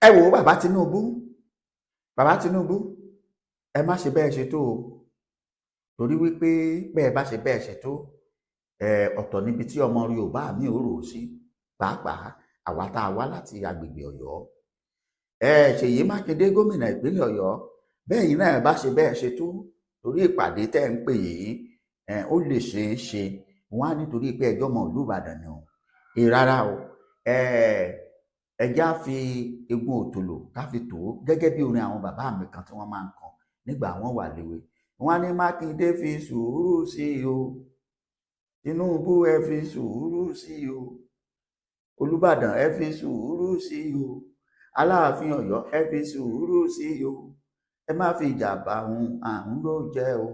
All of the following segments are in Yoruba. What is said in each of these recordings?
Ẹ wò ó, bàbá Tinubu, bàbá Tinubu, ẹ má ṣe bẹ́ẹ̀ ṣe tó o, torí wípé bẹ́ẹ̀ bá ṣe bẹ́ẹ̀ ṣe tó ẹ, ọ̀tọ̀ níbi tí ọmọ Yorùbá mi ò rò ó sí, pàápàá àwa tá a wá láti agbègbè Ọ̀yọ́. Ẹ Ṣèyí Mákindé, gómìnà ìpínlẹ̀ Ọ̀yọ́, bẹ́ẹ̀ yìí náà bá ṣe bẹ́ẹ̀ ṣe tó, torí ìpàdé tẹ́ ń pè yìí ẹ, ó lè ṣeé ṣe wọ́n á nítorí pé ẹjọ́ mọ ìlú Ìbàdàn ni o. Rárá o, ẹ ẹjá fi egun òtòlò ká fi tò ó gẹ́gẹ́ bí orin àwọn bàbá mi kan tí wọ́n máa ń kọ nígbà wọ́n wà léwe. Wọ́n á ní, "Mákindé, fi sùúrù sí i o. Tinubu, ẹ fi sùúrù sí i o. Olúbàdàn, ẹ fi sùúrù sí i o. Aláàfin Ọ̀yọ́, ẹ fi sùúrù sí i o. Ẹ má fi ìjà bá òun àrùn ló jẹ o.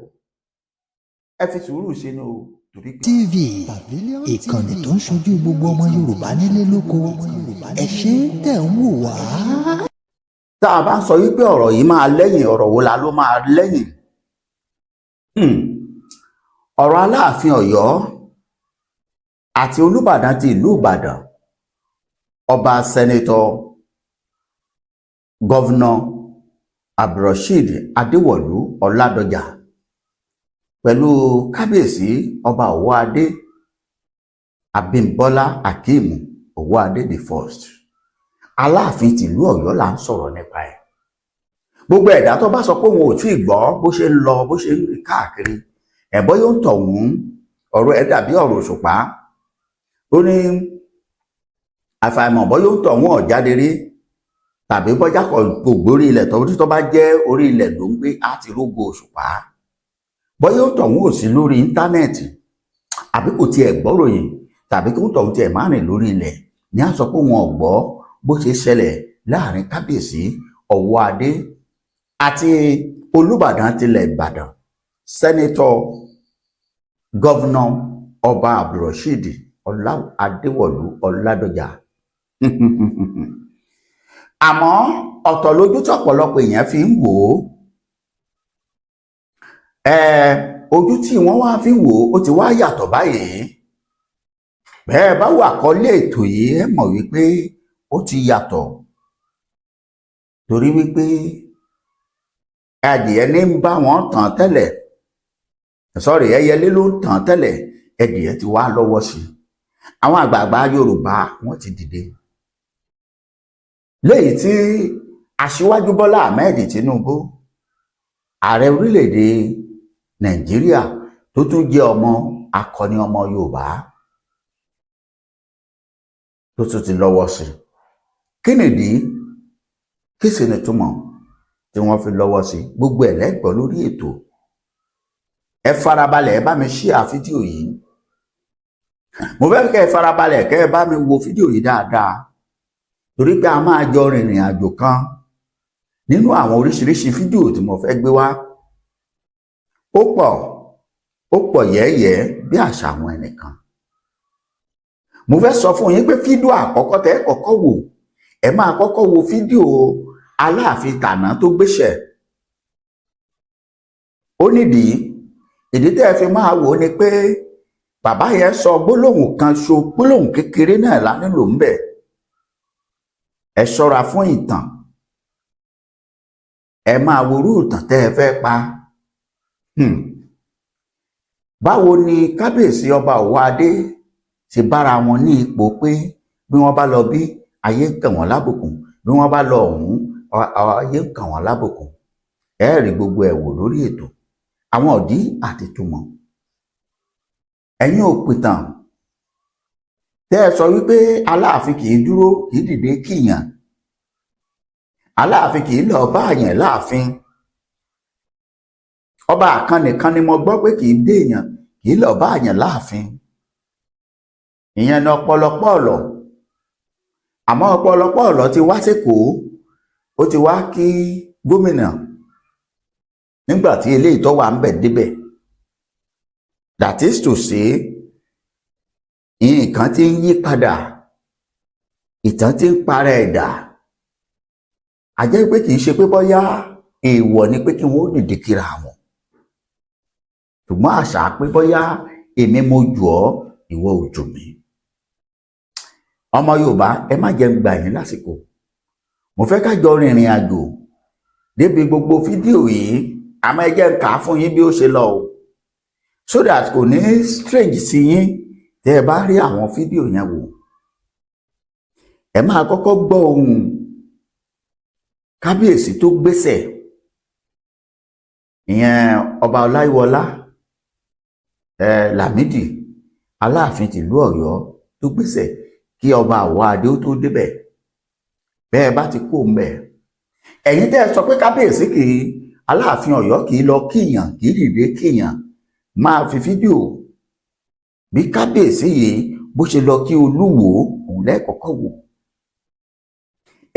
Ẹ fi sùúrù sínú o," torí pé. TV, ìkànnì tó ń ṣojú gbogbo ọmọ Yorùbá nílé lóko. Ẹ ṣé tẹ̀ ń wò wá. Tá a bá ń sọ wípé ọ̀rọ̀ yìí máa lẹ́yìn, ọ̀rọ̀ wo la ló máa lẹ́yìn? Ọ̀rọ̀ Aláàfin Ọ̀yọ́ àti Olúbàdàn ti ìlú Ìbàdàn, Ọba Senator Governor Abdulrasheed Adéwọ̀lú Ọládọjà pẹ̀lú Kábíyèsí Ọba Ọwọ́adé Abímbọ́lá Akeem Ọwọ́adé the First, Aláàfin tìlú Ọ̀yọ́ là ń sọ̀rọ̀ nípa ẹ̀. Gbogbo ẹ̀dá tó bá sọ pé òun ò tí ì gbọ́ bó ṣe ń lọ, bó ṣe ń rìn káàkiri, ẹ̀bọ́ yóò ń tọ̀hún, ọ̀rọ̀ ẹ̀ dàbí ọ̀rọ̀ Òṣùpá. Ó ní àfàìmọ̀ bọ́ yóò ń tọ̀hún ọ̀jáde rí tàbí bọ́jà kò gbórí ilẹ̀ tó tó bá jẹ́ orí ilẹ̀ ló ń gbé á ti rógo Òṣùpá, bọ́yá ó tọ̀hún ò sí lórí íńtánẹ́ẹ̀tì àbí kò tiẹ̀ gbọ́ròyìn tàbí kó tọ̀hún tiẹ̀ má rìn lórí ilẹ̀ ní á sọ pé wọn ò gbọ́ bó ṣe ṣẹlẹ̀ láàrin Kábíyèsí Ọwọ́adé àti Olúbàdàn tilẹ̀ Ìbàdàn, Senator Governor Ọba Abdulrasheed Ọlá Adéwọ̀lú Ọládọjà. Àmọ́ ọ̀tọ̀ lójú tí ọ̀pọ̀lọpọ̀ èèyàn fi ń wò ó. Ojú tí wọ́n wá fi ń wò ó, ó ti wá yàtọ̀ báyìí. Bẹ́ẹ̀ bá wà kọ́lé ètò yìí, ẹ mọ̀ wípé ó ti yàtọ̀, torí wípé adìẹ ní ń bá wọn tàn tẹ́lẹ̀, sọ́rí, ẹyẹlé ló ń tàn tẹ́lẹ̀, ẹdìẹ ti wá lọ́wọ́ sí i. Àwọn àgbààgbà Yorùbá, wọ́n ti dìde léyìí tí Aṣíwájú Bọ́lá Ahmed Tinubu, ààrẹ orílẹ̀-èdè Nàìjíríà, tó tún jẹ́ ọmọ akọni ọmọ Yorùbá, tó tún ti lọ́wọ́ sí. Kí nìdí? Kí sì ni túmọ̀ tí wọ́n fi lọ́wọ́ sí? Gbogbo ẹ̀ lẹ́gbọ̀ọ́ lórí ètò. Ẹ farabalẹ̀, ẹ bá mi share fídíò yìí. Mo fẹ́ kẹ́ ẹ farabalẹ̀, kẹ́ ẹ bá mi wo fídíò yìí dáadáa, torí pé a máa jọ rìnrìn àjò kan nínú àwọn oríṣiríṣi fídíò tí mo fẹ́ gbé wá. Ó pọ̀, ó pọ̀ yẹ́yẹ́ bí àṣà àwọn ẹnìkan. Mo fẹ́ sọ fún yín pé fídíò àkọ́kọ́ tẹ́ ẹ kọ́kọ́ wò, ẹ máa kọ́kọ́ wo fídíò Aláàfin tàná tó gbéṣẹ̀. Ó nídìí. Ìdí tẹ́ ẹ fi máa wò ó ni pé bàbá yẹn sọ gbólóhùn kan ṣo, gbólóhùn kékeré náà la nílò ń bẹ̀. Ẹ ṣọ́ra fún ìtàn, ẹ máa worú ìtàn tẹ́ ẹ fẹ́ pa. Báwo ni Kábíyèsí Ọba Ọwọ́adé ṣe bára wọn ní ipò pé bí wọ́n bá lọ bí, ayé ń kàn wọ́n lábùkù, bí wọ́n bá lọ ọ̀hún, ayé ń kàn wọ́n lábùkù? Ẹ rí gbogbo ẹ̀ wò lórí ètò, àwọn ọ̀dí àti túmọ̀. Ẹ̀yin òpìtàn tẹ́ ẹ sọ wípé Aláàfin kì í dúró, kì í dìde kíyàn, Aláàfin kì í lọ bá àyàn láàfin, ọba kan nìkan ni mo gbọ́ pé kì í déèyàn, kì í lọ bá àyàn láàfin, ìyẹn ní ọpọlọpọ ọlọ. Àmọ́ ọpọlọpọ ọlọ ti wá sékòó, ó ti wá kí gómìnà nígbà tí eléyìí tó wà ń bẹ̀ débẹ̀. That is to say, nǹkan tí ń yí padà, ìtàn tí ń parẹ́ ẹ̀dá. A jẹ́ pé kì í ṣe pé bóyá èèwọ̀ ni pé kí wọ́n ó dìde kíra wọn, ṣùgbọ́n àṣà pé bóyá èmi mo jù ọ́, ìwọ ò jù mí. Ọmọ Yorùbá, ẹ má jẹ́ ń gbà yín lásìkò. Mo fẹ́ ká jọ rìnrìn àjò débi gbogbo fídíò yìí, àmọ́ ẹ jẹ́ n kà á fún yín bí ó ṣe lọ o, so that kò ní strange sí yín tẹ́ ẹ bá rí àwọn fídíò yẹn wò. Ẹ máa kọ́kọ́ gbọ́ ohùn kábíyèsí tó gbéṣẹ̀, ìyẹn Ọba Ọláyíwọlá ẹ Lámìdí, Aláàfin tìlú Ọ̀yọ́, tó gbéṣẹ̀ kí Ọba Àwọ̀adé ó tó débẹ̀. Bẹ́ẹ̀ bá ti kó mbẹ̀, ẹ̀yin tẹ́ ẹ sọ pé kábíyèsí kì í, Aláàfin Ọ̀yọ́ kì í lọ kíyàn, kì í dìde kíyàn, máa fi fídíò bí kábíyèsí yìí bó ṣe lọ kí Olúwo òun lẹ́ẹ̀kọ́kọ́ wò.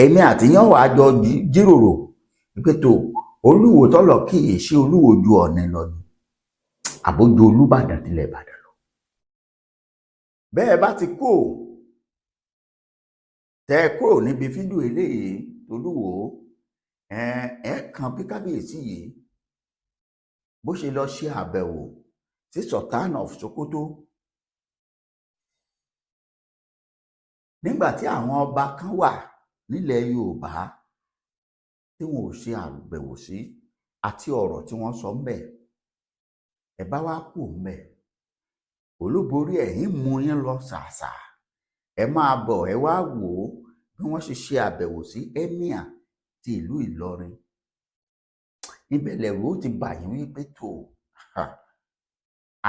Èmi àtìyàn wàá jọ jíròrò pé tó Olúwo tọ́lọ̀ kì í ṣe Olúwo ju Ọ̀ọ̀ni lọ ni, àbójú Olúbàdàn tilẹ̀ Ìbàdàn lọ. Bẹ́ẹ̀ bá ti kó tẹ́ ẹ kúrò níbi fídíò eléyìí tolúwo, ẹ ẹ kan bí kábíyèsí yìí bó ṣe lọ ṣe àbẹ̀wò sí Sultan of Sokoto nígbà tí àwọn ọba kan wà nílẹ̀ Yorùbá tí wọn ò ṣe àbẹ̀wò sí, àti ọ̀rọ̀ tí wọ́n sọ ńbẹ̀. Ẹ bá wá kú ńbẹ̀, olúborí ẹ̀yìn mú yín lọ ṣàṣà, ẹ máa bọ̀, ẹ wá wò ó bí wọ́n ṣe ṣe àbẹ̀wò sí emir ti ìlú Ìlọrin. Ibẹ̀ lẹ̀rù ó ti bà yín wípé tó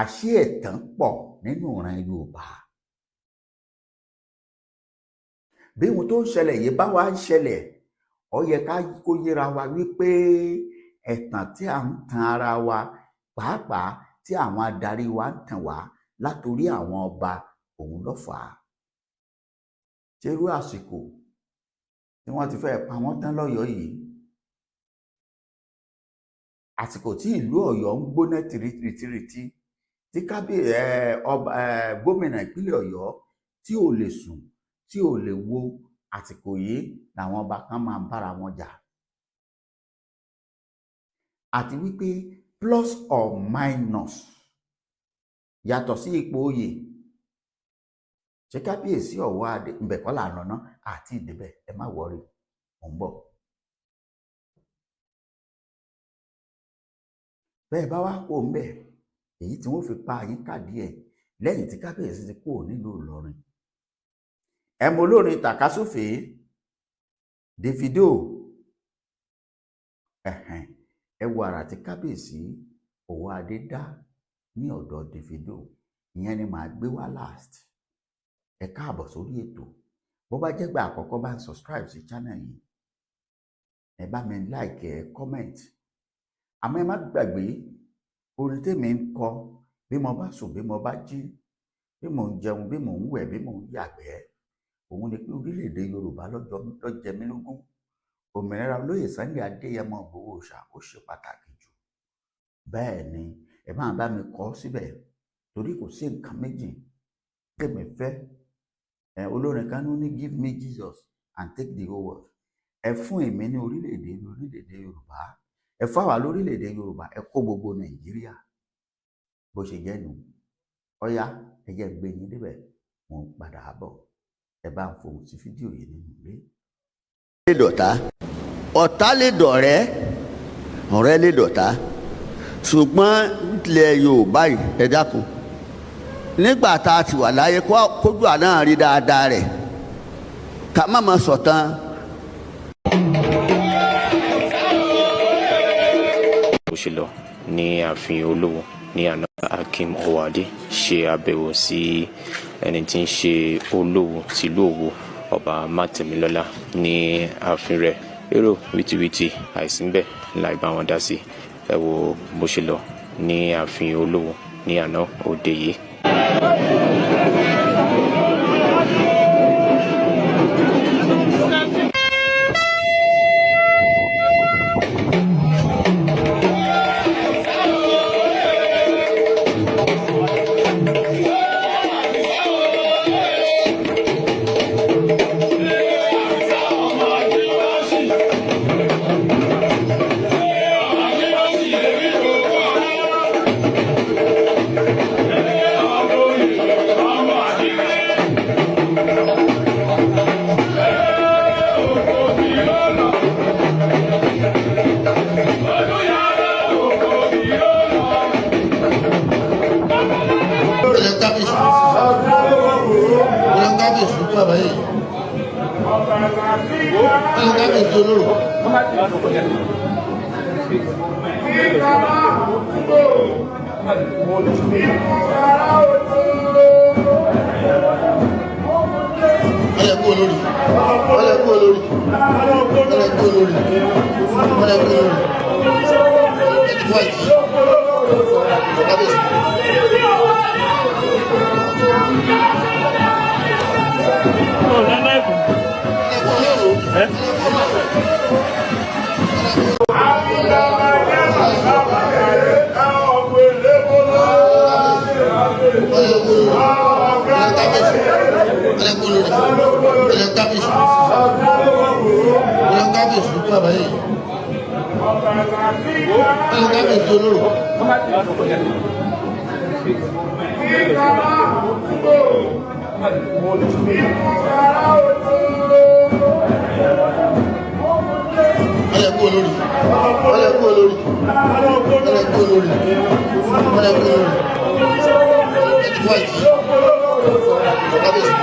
àṣé ẹ̀tàn pọ̀ nínú ìran Yorùbá. Bí ohun tó ń ṣẹlẹ̀ yìí bá wá ń ṣẹlẹ̀, ó yẹ ká kó yéra wa wípé ẹ̀tàn tí à ń tan ara wa, pàápàá tí àwọn adarí wa ń tàn wá látòrí àwọn ọba, òun ló fà á. Ṣerú àsìkò tí wọ́n ti fẹ́ẹ́ pa wọ́n tán lọ́yọ̀ọ́ yìí, àsìkò tí ìlú Ọ̀yọ́ ń gbóná tìrìtìrìtì, tí ọba gómìnà ìpínlẹ̀ Ọ̀yọ́ tí ò lè sùn, tí ò lè wo, àsìkò yìí làwọn ọba kan máa ń bára wọn jà. Àti wípé plus or minus, yàtọ̀ sí ipò oyè, ṣé kábíyèsí Ọ̀wọ́ Adé ńbẹ̀ kọ́ là ń lọ ná àti ìdíbẹ̀, ẹ má wọrí, mò ń bọ̀. Bẹ́ẹ̀ bá wá kó ńbẹ̀, èyí tí wọ́n fi pa yín kàdí ẹ̀ lẹ́yìn tí kábíyèsí ti kúrò nílùú Ìlọrin. Ẹ mọ olórin tàkasúfèé Davido, ẹ wo àrà tí kábíyèsí Ọ̀wọ́ Adé dá ní ọ̀dọ̀ Davido, ìyẹn ni màá gbé wá last. Ẹ káàbọ̀ sórí ètò. Bó bá jẹ́ gbà àkọ́kọ́, bá ń subscribe sí channel yìí, ẹ bá mi like, ẹ comment. Àmọ́ ẹ má gbàgbé orin tèmi ń kọ bí mo bá sùn, bí mo bá jí, bí mò ń jẹun, bí mò ń wẹ̀, bí mò ń yàgbẹ́, òun ni pé orílẹ̀-èdè Yorùbá ló jẹ mí lógún. Òmìnira olóyè Sunday Adéyẹmọ Ìgbòho Òòṣà ó ṣe pàtàkì jù. Bẹ́ẹ̀ ni ẹ máa bá mi kọ síbẹ̀, torí kò sí nǹkan méjì tèmi fẹ́. Ẹ olórin kan ní, "Give me Jesus and take the whole world." Ẹ fún èmi ní orílẹ̀-èdè Yorùbá, ẹ fún àwa lórílẹ̀-èdè Yorùbá, ẹ kó gbogbo Nàìjíríà. Bó ṣe jẹ́ nù. Ọ̀yá, ẹ jẹ́ gbé yín débẹ̀, mo ń padà bọ̀. Ẹ bá ń fohùn sí fídíò yìí nínú ilé. Lè dọ̀tá, ọ̀tá lè dọ̀rẹ́, ọ̀rẹ́ lè dọ̀tá, ṣùgbọ́n ilẹ̀ Yorùbá yìí, ẹ dákun, nígbà tá a ti wà láyé, kójú àná rí dáadáa rẹ̀, ká má ma sọ̀tàn. Bó ṣe lọ ní ààfin Olúwo ní àná, Akeem Ọwọ́adé ṣe àbẹ̀wò sí ẹni tí ń ṣe Olówu tìlú Òwu, Ọba Mátẹ̀mílọ́lá, ní ààfin rẹ̀. Èrò wìtìwìtì àìsínbẹ̀ láì bá wọn dá sí. Ẹ wo bó ṣe lọ ní ààfin Olúwo ní àná òde yìí. Wọ́n lè kábíyèsí olóró. Wọ́n lè kú olórí. Wọ́n lè kú olórí. Wọ́n lè kú olórí. Wọ́n lè kú olórí. Ẹ ti fún àìsí. Kábíyèsí. Ẹ kú olóró. Wọ́n lè kú olórí. Wọ́n lè kábíyèsí. Wọ́n lè kú olórí. Wọ́n lè kábíyèsí. Wọ́n lè kábíyèsí bàbá yìí. Wọ́n lè kábíyèsí olóró. Wọ́n lè kú olórí. Wọ́n lè kú olórí. Wọ́n lè kú olórí. Wọ́n lè kú olórí. Ẹ ti fún àìsí. Kábíyèsí.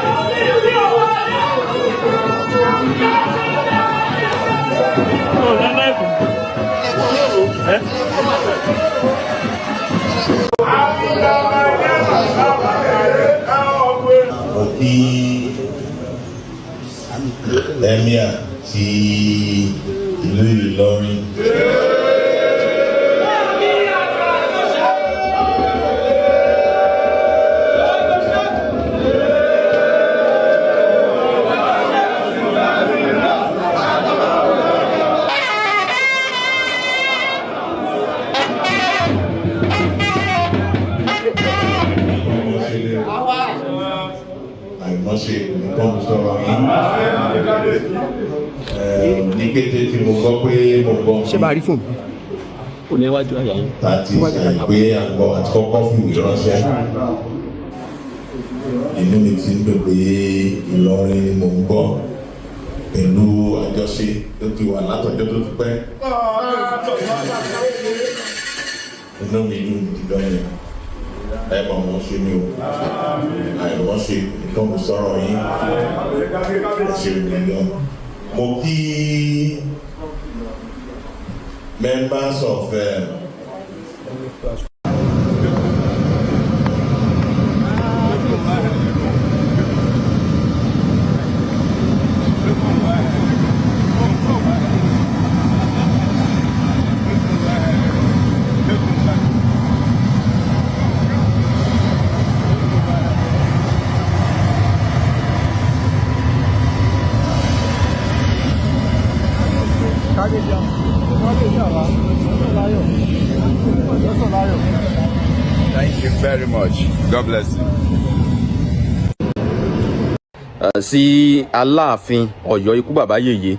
Ẹ kú olóró. Mo kí emir ti ìlú Ìlọrin. Àìmọ́ṣe nǹkan sọ̀rọ̀ yín. Ní kété tí mo gbọ́ pé mo gbọ́ Ṣé bá a rí fóònù ó ní iwájú àyà yín. Láti ṣàyè pé àgbọ̀ àti kọ́kọ́ fìwé ránṣẹ́. Inú mi ti ń dùn pé Ìlọrin ni mò ń gbọ́ pẹ̀lú àjọṣe tó ti wà látọjọ́ tó ti pẹ́. Inú mi dùn gidi gan ni. Ẹ mọ̀ wọ́n ṣe ni o. Àìmọ́ ṣe nǹkan kò sọ̀rọ̀ yín. Ẹ ṣe gidi gan. Mo kí members of Thank you very much. God bless you. Sí Aláàfin Ọ̀yọ́, ikú bàbá yèyé,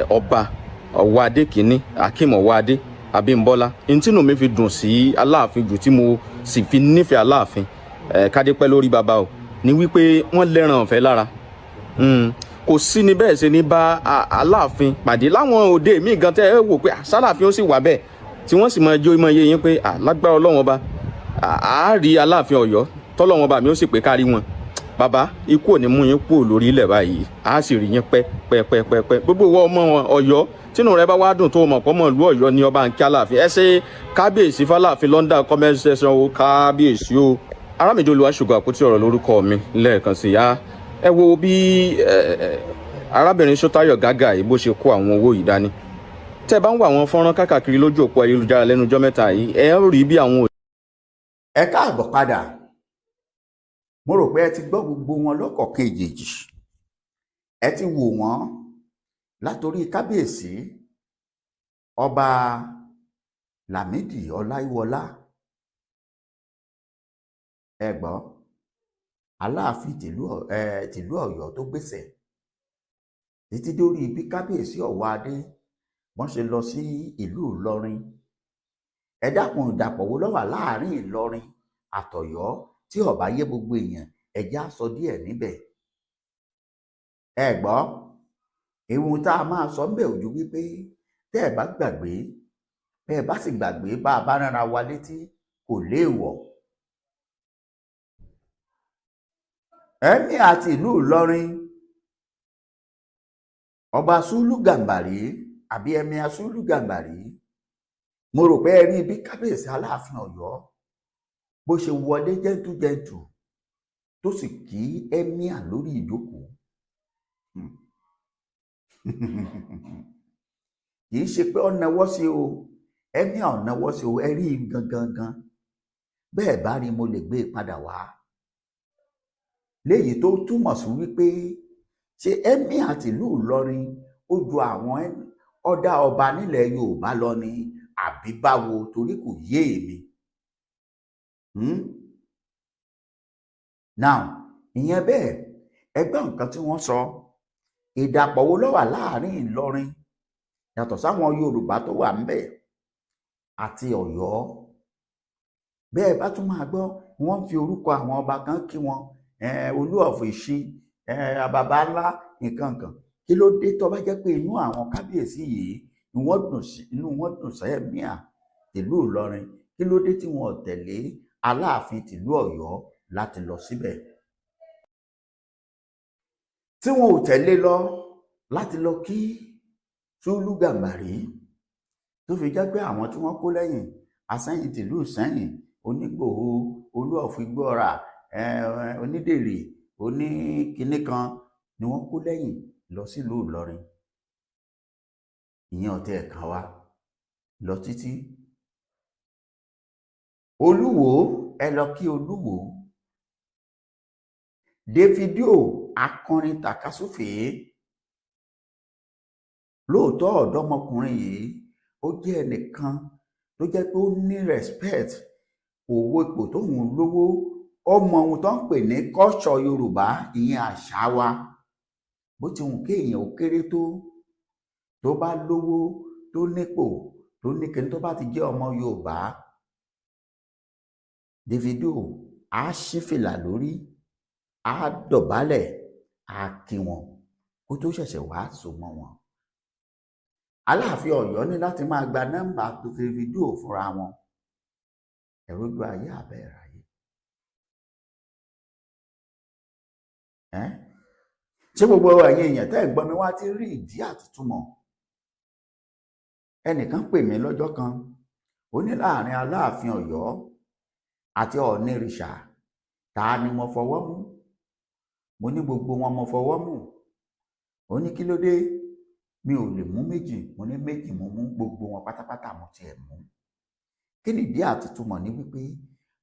Ọba Ọwọ́adé kínní, Akeem Ọwọ́adé Abímbọ́lá, ntínú mi fi dùn sí Aláàfin jù, tí mo sì fi nífẹ̀ẹ́ Aláàfin, kádé pẹ́ lórí bàbá o, ní wípé wọ́n lẹ́ràn ọ̀fẹ́ lára. Kò sí ní bẹ́ẹ̀ ṣe ní bá Aláàfin pàdé láwọn òde míì gan tẹ́ ẹ wò pé sálàfin ó sì wà bẹ́ẹ̀, tí wọ́n sì máa jó ìmọ̀ iye yín pé lágbára Ọlọ́wọ́n Ọba á rí Aláàfin Ọ̀yọ́, tọ́lọ́wọ́n Ọba mi ó sì pé kárí wọn. Bàbá, ikú ò ní mú yín kúrò lórí ilẹ̀ báyìí, á sì rí yín pẹ́ pẹ́ pẹ́ pẹ́ pẹ́. Gbogbo ìwọ ọmọ Ọ̀yọ́ tínú rẹ bá wá dùn tó mọ̀ pọ́mọ̀ ìlú Ọ̀yọ́ ní ọba nkí Aláàfin, ẹ ṣe kábíyèsí fáláàfin London comment section o. Kábíyèsí o. Arámìdí Olùwàṣùgọ Àpótí Ọ̀rọ̀ lórúkọ mi lẹ́ẹ̀kan sí ya. Ẹ wo bí arábìnrin Sọ́táyọ̀ Gágà yìí bó ṣe kó àwọn owó yìí dání. Tẹ́ bá ń wo àwọn fọ́nrán káàkiri lójú òpó ayélujára lẹ́nu ọjọ́ mẹ́ta yìí, ẹ rí bí àwọn Ẹ káàbọ̀ padà. Mo rò pé ẹ ti gbọ́ gbogbo wọn lọ́kọ̀ọ̀kan èjèèjì. Ẹ ti wò wọ́n látòrí kábíyèsí Ọba Lámìdí Ọláyíwọlá, ẹ gbọ́, Aláàfin tìlú Ọ̀yọ́ tó gbèsè, títí dórí bí kábíyèsí Ọ̀wọ́adé wọ́n ṣe lọ sí ìlú Ìlọrin. Ẹ dákun, ìdàpọ̀ wo ló wà láàrin Ìlọrin àtọ̀yọ́ tí ó bá yé gbogbo èèyàn? Ẹ jẹ́ á sọ díẹ̀ níbẹ̀. Ẹ gbọ́, ìhun tá a máa sọ ńbẹ̀ ojú wípé tẹ́ ẹ bá gbàgbé, bẹ́ ẹ bá sì gbàgbé, bá a bá ránra wa létí, kò léèwọ̀. Emir àti ìlú Ìlọrin, Ọba Sùlù Gàmbàrí àbí Emir Sùlù Gàmbàrí, mo rò pé ẹ rí bí kábíyèsí Aláàfin Ọ̀yọ́ bó ṣe wọlé jẹ́ntújẹ́ntù tó sì kí emir lórí ìjókòó. Kì í ṣe pé ó nawọ́ sí o, emir ò nawọ́ sí o, ẹ rí i gangan gan. Bẹ́ẹ̀ bá rí, mo lè gbé e padà wá. Léyìí tó túmọ̀ sí wípé ṣé emir tìlú Ìlọrin ó ju àwọn ọ̀dà ọba nílẹ̀ Yorùbá lọ ni àbí báwo? Torí kò yé èmi. Now, ìyẹn bẹ́ẹ̀, ẹgbẹ́ nǹkan tí wọ́n sọ, ìdàpọ̀ wo ló wà láàrin Ìlọrin yàtọ̀ sáwọn Yorùbá tó wà ńbẹ̀ àti Ọ̀yọ́? Bẹ́ẹ̀ bá tún máa gbọ́, wọ́n fi orúkọ àwọn ọba kan kí wọn, Olú of Ìṣin, bàbá ńlá nǹkan kan. Kí ló dé tó bá jẹ́ pé inú àwọn kábíyèsí yìí ni wọ́n dùn sí, inú wọn dùn sẹ́míà tìlú Ìlọrin, kí ló dé tí wọn ò tẹ̀lé Aláàfin tìlú Ọ̀yọ́ láti lọ síbẹ̀? Tí wọn ò tẹ̀lé lọ láti lọ kí Sùlù Gàmbàrí, tó fi jẹ́ pé àwọn tí wọ́n kó lẹ́yìn Asẹ́yìn tìlú Ìsẹ́yìn, Onígbòho, Olú of Igbóọrà, Onídèrè, oníkinní kan ni wọ́n kó lẹ́yìn lọ sílùú Ìlọrin. Ìyẹn ọ̀tẹ̀ ẹ̀ka wa lọ títí. Olúwo, ẹ lọ kí Olúwo. Davido, akọrin tàkasúfèé, lóòótọ́ ọ̀dọ́mọkùnrin yìí ó jẹ́ ẹnìkan tó jẹ́ pé ó ní respect, kò wo ipò tóun lówó, ó mọ ohun tó ń pè ní culture Yorùbá, ìyẹn àṣà wa. Bó ti wù kéèyàn ó kéré tó tó bá lówó, tó nípò, tó ní kíní, tó bá ti jẹ́ ọmọ Yorùbá, Davido á ṣí fìlà lórí, á dọ̀bálẹ̀, á kí wọn kó tó ṣẹ̀ṣẹ̀ wá so mọ́ wọn. Aláàfin Ọ̀yọ́ ní láti máa gba nọ́mbà Davido fúnra wọn. Ẹ̀rọ ojú ayé àbẹ̀rẹ̀ ayé. Ṣé gbogbo ẹ̀yin èèyàn tẹ́ ẹ̀ gbọ́ mi wá ti rí ìdí àtìtúmọ̀? Ẹnìkan pè mí lọ́jọ́ kan, ó ní láàrin Aláàfin Ọ̀yọ́ àti Ọ̀ọ̀nìrìṣà, ta ni mo fọwọ́ mú? Mo ní gbogbo wọn mo fọwọ́ mú. Ó ní kí ló dé? Mi ò lè mú méjì. Mo ní méjì mo mú, gbogbo wọn pátápátá mo tiẹ̀ mú. Kí nìdí àtìtúmọ̀ ni wípé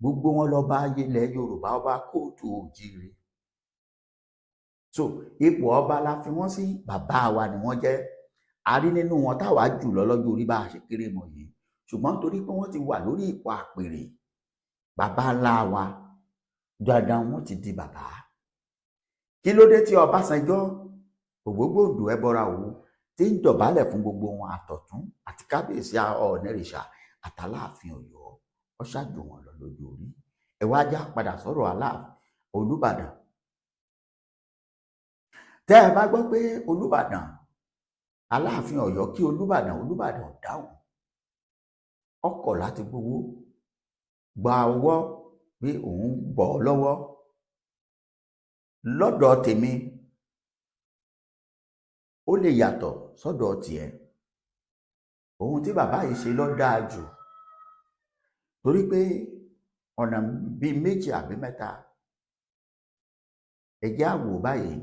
gbogbo wọn lọ bá ilẹ̀ Yorùbá, ọba kóòtù òjìrì. So ipò ọba la fi wọ́n sí, bàbá wa ni wọ́n jẹ́. A rí nínú wọn táwa jù lọ lọ́jọ́ orí bá a ṣe kéré mọ̀ yìí, ṣùgbọ́n torí pé wọ́n ti wà lórí ipò àpèrè bàbá ńlá wa, dandan wọ́n ti di bàbá. Kí ló dé tí Ọbásanjọ́ Ògbógbòǹdò ẹbọra òun tí ń dọ̀bálẹ̀ fún gbogbo wọn, àtọ̀tún àti kábíyèsí Ọ̀ọ̀nìrìṣà àtàláàfin Ọ̀yọ́? Ó ṣáàjù wọn lọ lójú orí. Ẹ wá já padà sọ̀rọ̀ Aláàfin Olúbàdàn. Tẹ́ ẹ bá gbọ́ pé Olúbàdàn, Aláàfin Ọ̀yọ́ kí Olúbàdàn, Olúbàdàn dáhùn, ọkọ̀ láti gbowó gba ọwọ́ pé òun bọ̀ ọ́ lọ́wọ́. Lọ́dọ̀ tèmi ó lè yàtọ̀ sọ́dọ̀ tiẹ̀. Ohun tí bàbá yìí ṣe ló dáa jù, torí pé ọ̀nà bíi méjì àbí mẹ́ta ẹ̀jẹ̀ àwò báyìí.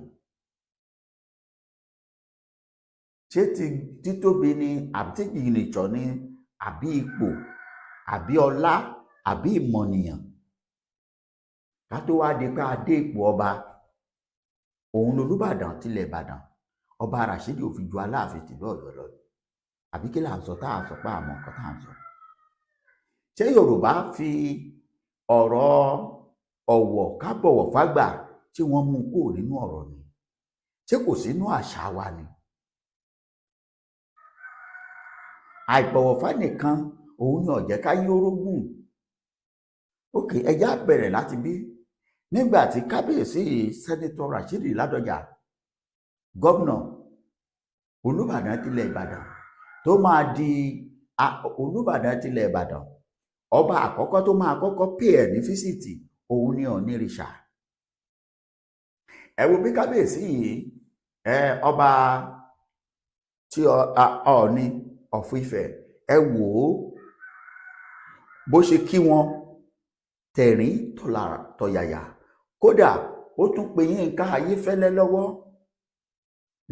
Ṣé ti títóbi ni, àbí tí ìrìnàjò ni, àbí ipò, àbí ọlá, àbí ìmọ̀nìyàn? Ká tó wá di pé a dé ipò ọba, òun lolúbàdàn tilẹ̀ Ìbàdàn, ọba Ràṣídì ò fi ju Aláàfin tìlú Ọ̀yọ́ lọ. Àbí kí là ń sọ tá à ń sọ pé àmọ́ nǹkan tá à ń sọ? Ṣé Yorùbá fi ọ̀rọ̀ ọ̀wọ̀ ká bọ̀wọ̀ fágbà tí wọ́n mú kúrò nínú ọ̀rọ̀ ni? Ṣé kò sínú àṣà wa ni? Àìbọ̀wọ̀fá nìkan òun ni ó jẹ́ ká yí orógùn. Òkè ẹja bẹ̀rẹ̀ láti bí nígbà tí kábíyèsí Sẹ́nitọ́ Ràṣídì Ládọjà, gómìnà Olúbàdàn tilẹ̀ Ìbàdàn, tó máa di Olúbàdàn tilẹ̀ Ìbàdàn, ọba àkọ́kọ́ tó máa kọ́kọ́ pè ẹ̀ ní físìtì òun ni Ọ̀nìrìṣà. Ẹ wo bí kábíyèsí yìí, ọba Tí Ọọ̀ni of Ifẹ̀, ẹ wò ó bó ṣe kí wọn tẹ̀rín tọ̀yàyà. Kódà ó tún pe Yínká Ayéfẹ́lẹ́ lọ́wọ́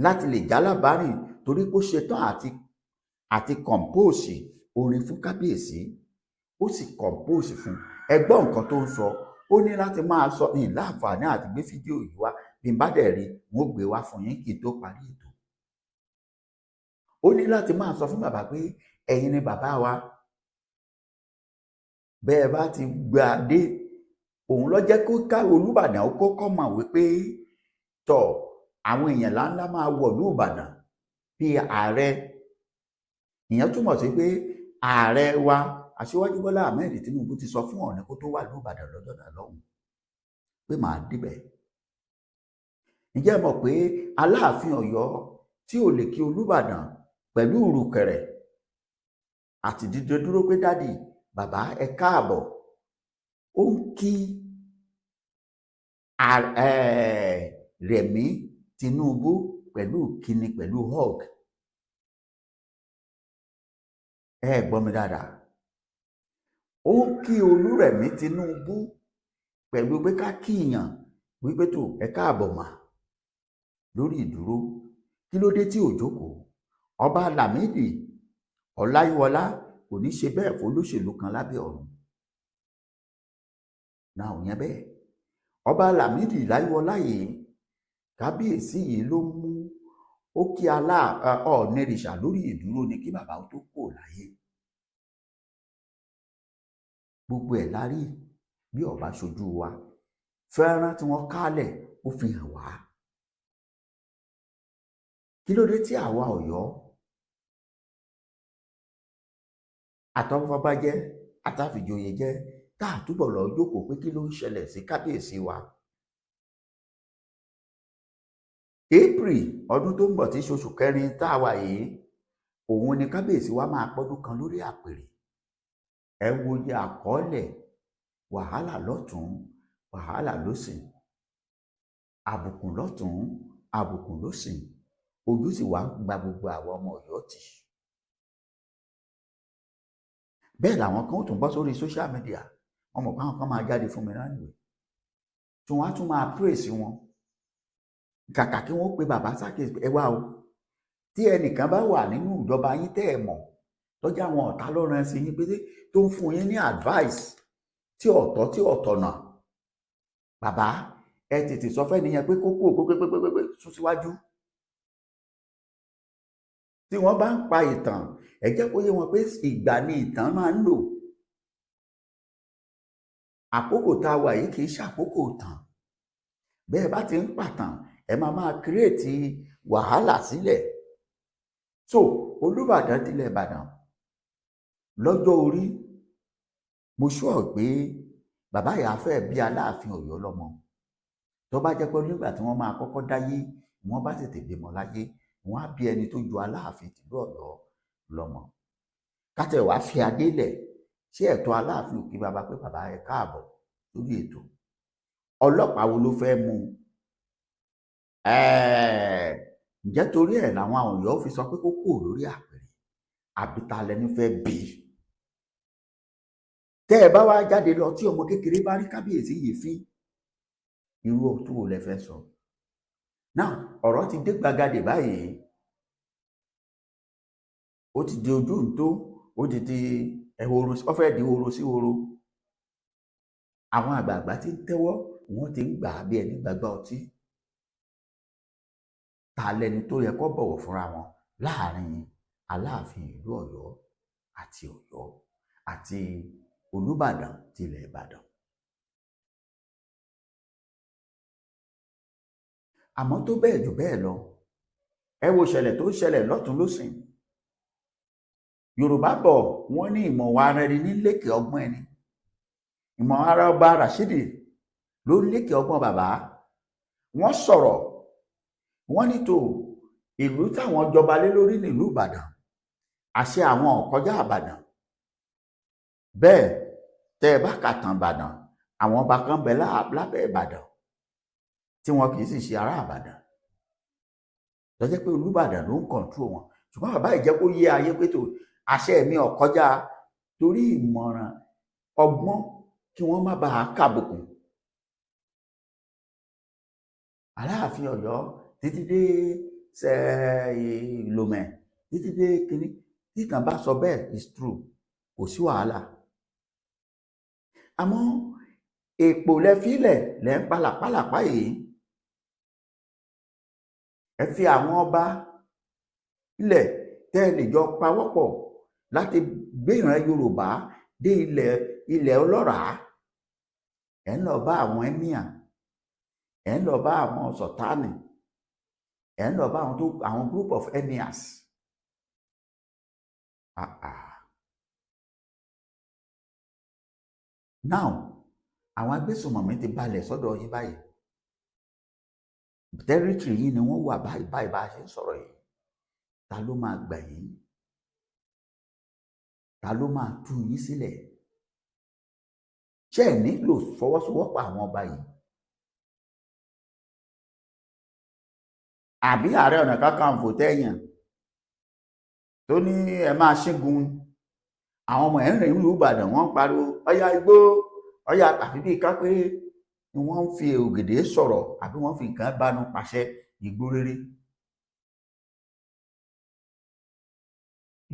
láti lè jálábárìn, torí pé ó ṣetán àti compose orin fún kábíyèsí. Ó sì compose fún. Ẹ gbọ́ nǹkan tó ń sọ. Ó ní láti máa sọ ní láǹfààní àti gbé fídíò yìí wá. Bí n bá dẹ̀ rí, n ó gbé wá fún yín kí n tó parí ètò. Ó ní láti máa sọ fún bàbá pé ẹ̀yin ni bàbá wa, bẹ́ẹ̀ bá ti gbà dé. Òun ló jẹ́ kó ká Olúbàdàn ó kọ́kọ́ mọ̀ wípé tọ̀, àwọn èèyàn ńláńlá máa wọ̀lú Ìbàdàn bíi ààrẹ. Ìyẹn túmọ̀ sí pé ààrẹ wa, Aṣíwájú Bọ́lá Ahmed Tinubu, ti sọ fún Ọọ̀ni kó tó wà lùbàdàn lọ́jọ́ náà lọ́hùn pé màá débẹ̀. Ǹjẹ́ ẹ mọ̀ pé Aláàfin Ọ̀yọ́ tí ò lè kí Olúbàdàn pẹ̀lú ìrùkẹ̀rẹ̀ àti dídé dúró pé, "Daddy, bàbá, ẹ káàbọ̀"? Ó ń kí Rẹ̀mí Tinubu pẹ̀lú kíni? Pẹ̀lú hug. Ẹ gbọ́ mi dáadáa. Ó ń kí Olúrẹ̀mí Tinubu pẹ̀lú pé ká kíyàn wípé tó, ẹ káàbọ̀ mà lórí ìdúró. Kí ló dé tí ò jókòó? Ọba Lámìdí Ọláyíwọlá kò ní ṣe bẹ́ẹ̀ fọlọ́ṣèlú kan lábẹ́ ọ̀run náà. Ò yẹn bẹ́ẹ̀. Ọba Lámìdí Ọláyíwọlá yìí, kábíyèsí yìí ló mú ó kí alá Ọ̀ọ̀nìrìṣà lórí ìdúró ni kí bàbá tó kò láyé. Gbogbo ẹ̀ la rí. Bí ọba ṣojú wa, fẹ́ràn tí wọ́n kálẹ̀, ó fi hàn wá. Kí ló dé tí àwa Ọ̀yọ́ àtọfọbajẹ àtàfìjòyè jẹ tá a túbọ̀ lọ jókòó pé kí ló ń ṣẹlẹ̀ sí kábíyèsí wa? April ọdún tó ń bọ̀, tí í ṣe oṣù kẹrin tá a wà yìí, òun ni kábíyèsí wa máa pọ́dún kan lórí àpèrè. Ẹ wo iye àkọọ́lẹ̀ wàhálà lọ́tún, wàhálà lósì, àbùkù lọ́tún, àbùkù lósì. Ojú sì wá gba gbogbo àwọn ọmọ Ọ̀yọ́ tì. Bẹ́ẹ̀ làwọn kan ó tún bọ́ sórí social media. Wọn mọ̀ pé àwọn kan máa jáde fún mi náà nìwé tí wọ́n á tún máa praise wọn, kàkà kí wọ́n pe bàbá sákèsì. Ẹ wá o, tí ẹnìkan bá wà nínú ìjọba yín tẹ́ ẹ mọ̀ tọ́jú àwọn ọ̀tá lọ́rùn ẹ̀sìn yín pété tó ń fún yín ní advice tí ọ̀tọ̀ tí ọ̀tọ̀nà, bàbá, ẹ tètè sọ fẹ́ nìyẹn pé kókó pépépépépé sún síwájú. Tí wọ́n bá ń pa ìtàn, ẹ jẹ́ kó yé wọn pé ìgbà ni ìtàn máa ń lò. Àkókò tá a wà yìí kì í ṣàkókò tàn. Bẹ́ẹ̀ bá ti ń pàtàn, ẹ máa máa create wàhálà sílẹ̀. So Olúbàdàn tilẹ̀ Ìbàdàn, lọ́jọ́ orí, mo sọ pé bàbá yà fẹ́ bí Aláàfin Ọ̀yọ́ lọ́mọ. Tó bá jẹ́ pé nígbà tí wọ́n máa kọ́kọ́ dáyé, wọ́n bá tètè bímọ láyé, wọ́n á bí ẹni tó ju Aláàfin tìlú Ọ̀yọ́ lọ́mọ. Kátẹ wàá fi adé lẹ̀, ṣé ẹ̀tọ́ Aláàfin òkè bàbá pé, "Bàbá, ẹ káàbọ̀ lórí ètò"? Ọlọ́pàá wo ló fẹ́ mú un? Ǹjẹ́ torí ẹ̀ làwọn Ọ̀yọ́ fi sọ pé kó kúrò lórí àpèrè, àbí ta lẹni fẹ́ bí? Tẹ́ ẹ bá wá jáde lọ, tí ọmọ kékeré bá rí kábíyèsí yìí fín, irú ọtún wo lẹ fẹ́ sọ náà? Ọ̀rọ̀ ti dé gbàgàdé báyìí. Ó ti di ojú ntó, ó ti di ehoro, ó fẹ́ di horo sí horo. Àwọn àgbààgbà ti ń tẹ́wọ́, wọ́n ti ń gbà á bí ẹni gbàgbá ọtí. Ta lẹni tó yẹ kó bọ̀wọ̀ fúnra wọn láàrin Aláàfin ìlú Ọ̀yọ́ àti Ọ̀yọ́ àti Olúbàdàn tilẹ̀ Ìbàdàn? Àmọ́ tó bẹ́ẹ̀ jù bẹ́ẹ̀ lọ, ẹ wo ìṣẹ̀lẹ̀ tó ń ṣẹlẹ̀ lọ́tún lọ́sìn. Yorùbá bọ̀, wọ́n ní ìmọ̀ ara ẹni ní lékè ọgbọ́n ẹni. Ìmọ̀ ara ọba Rashidi ló ń lékè ọgbọ́n bàbá. Wọ́n sọ̀rọ̀, wọ́n ní tó ìlú táwọn jọba lé lórí nílùú Ìbàdàn, àṣẹ àwọn ò kọjá Ìbàdàn. Bẹ́ẹ̀ tẹ́ ẹ bá kàtàn Ìbàdàn, àwọn ọba kan bẹ lábẹ́ Ìbàdàn tí wọn kì í sì ṣe ará Ìbàdàn, tó jẹ́ pé Olúbàdàn ló ń control wọn. Ṣùgbọ́n bàbá yìí jẹ́ kó yé ayé pé tó àṣẹ mi ò kọjá, torí ìmọ̀ràn ọgbọ́n kí wọ́n má bàa kàbùkù. Aláàfin Ọ̀yọ́ títí dé Ìlòmẹ̀ títí dé kínní, títàn bá sọ bẹ́ẹ̀ is true, kò sí wàhálà. Àmọ́ èpò lẹ fílẹ̀ lẹ ń palàpalàpá yìí. Ẹ fi àwọn ọba ilẹ̀ tẹ́ ẹ lè jọ pawọ́pọ̀ láti gbé ìran Yorùbá dé ilẹ̀ ọlọ́ràá. Ẹ̀ ń lọ bá àwọn emir, ẹ̀ ń lọ bá àwọn sọ̀tánì, ẹ̀ ń lọ bá àwọn tó àwọn group of emirs. Ah ah. Now àwọn agbésùnmọ̀mí ti balẹ̀ sọ́dọ̀ yín báyìí. Territory yín ni wọ́n wà báyìí báyìí bá a ṣe ń sọ̀rọ̀ yìí. Ta ló máa gbà yín? Ta ló máa tú yín sílẹ̀? Ṣé ẹ nílò fọwọ́sowọ́pọ̀ àwọn ọba yìí? Àbí Ààrẹ Ọ̀nà Kakanfò tẹ̀yàn tó ní ẹ máa ṣígun, àwọn ọmọ ẹ̀ ń rìn ìlú Ìbàdàn, wọ́n ń pariwo ọ̀yá igbó ọ̀yá, àfi bíi ká pé ni wọ́n ń fi ògèdè sọ̀rọ̀ àbí wọ́n fi nǹkan bánu pàṣẹ igbó rere.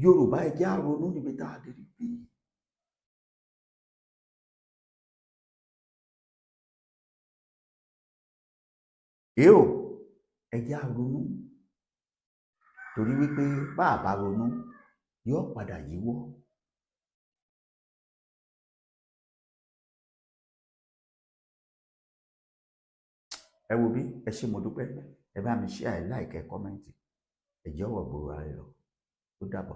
Yorùbá, ẹ jẹ́ á ronú níbi tá a dé rí bí. Èèó, ẹ jẹ́ á ronú, torí wípé bá a bá ronú yóò padà yíwọ́. Ẹ wo bí ẹ ṣé, mo dúpẹ́. Ẹ bá mi share, ẹ like, ẹ comment, ẹ jọ̀wọ́ gbòòrò ara ẹ lọ. Ó dàbọ̀.